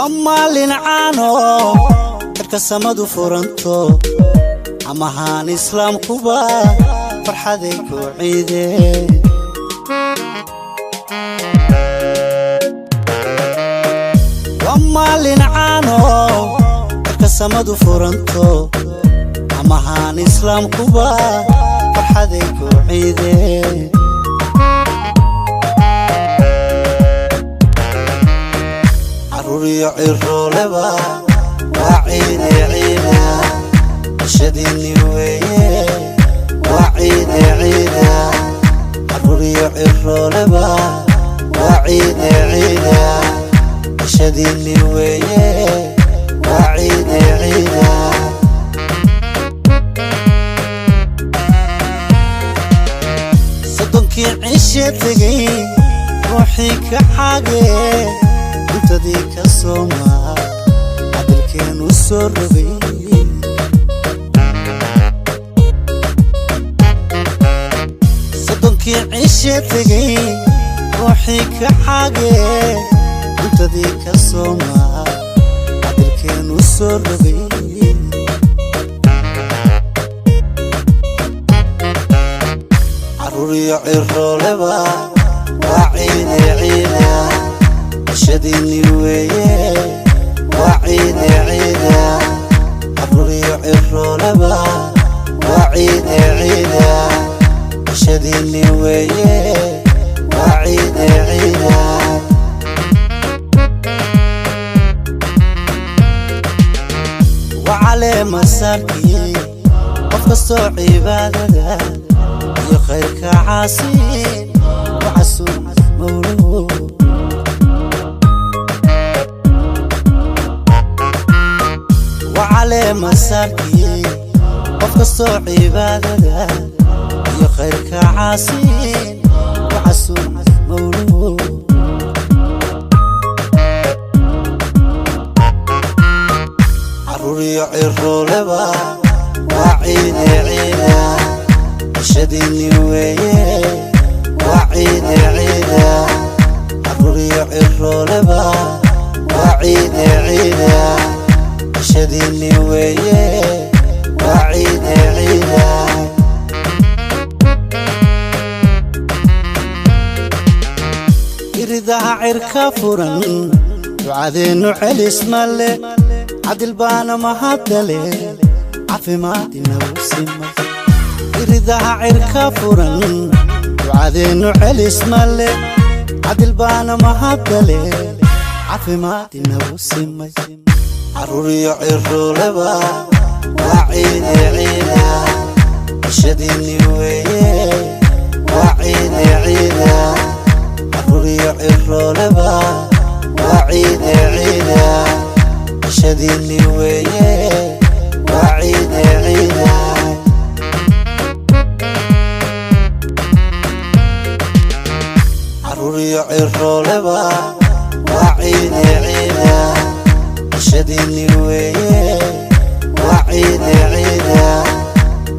Waa maalin caano cirka samadu furanto, amahaan islaamkuba farxaday ku ciideen. Waa maalin caano cirka samadu furanto, amahaan islaamkuba farxaday ku ciideen. Caruuriyo cirooleba waa ciide ciida, cishadiinni weeye, waa ciide ciida. Caruuriyo cirooleba waa ciide ciida, cishadiinni weeye, waa ciide ciida. Soddonkii cishe tegey ruuxii ka xaagee cuntadii ka soomaa, cadalkeenu soo rogay. Soddonkii cishe tegey ruuxii ka xaagee cuntadii ka soomaa, cadalkeenu soo rogay. Caruuriyo cirooleba waa ciide ciida, cishadiinni weeye, waa ciide ciida. Caruuriyo cirooleba waa ciide ciida, cishadiinni weeye, waa ciide ciida. Wacale masaarkii qof kastoo cibaadada iyo khayrka caasiin wacasuun mawlow. Wacale masaarkii qof kastoo cibaadada iyo khayrka caasiin wacasuun mawlow. Caruuriyo cirooleba waa ciide ciida, cishadiinni weeye, waa ciide ciida. Caruuriyo cirooleba waa ciide ciida, cishadiinni weeye, waa ciide ciida. Iridaha cirka furan ducadeennu celis male, cadil baana mahadale, caafimaad inagu sima. Iridaha cirka furan ducadeennu celis male, cadil baana mahadale, caafimaad inagu simay. Caruuriyo cirooleba waa ciide ciida, cishadiinni weeye, waa ciide ciida. Caruuriyo cirooleba waa ciide ciida, cishadiinni weeye, waa ciide ciida. Caruuriyo cirooleba waa ciide ciida, cishadiinni weeye, waa ciide ciida.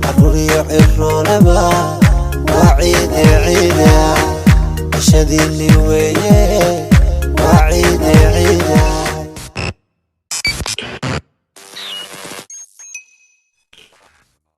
Caruuriyo cirooleba waa ciide ciida, cishadiinni weeye,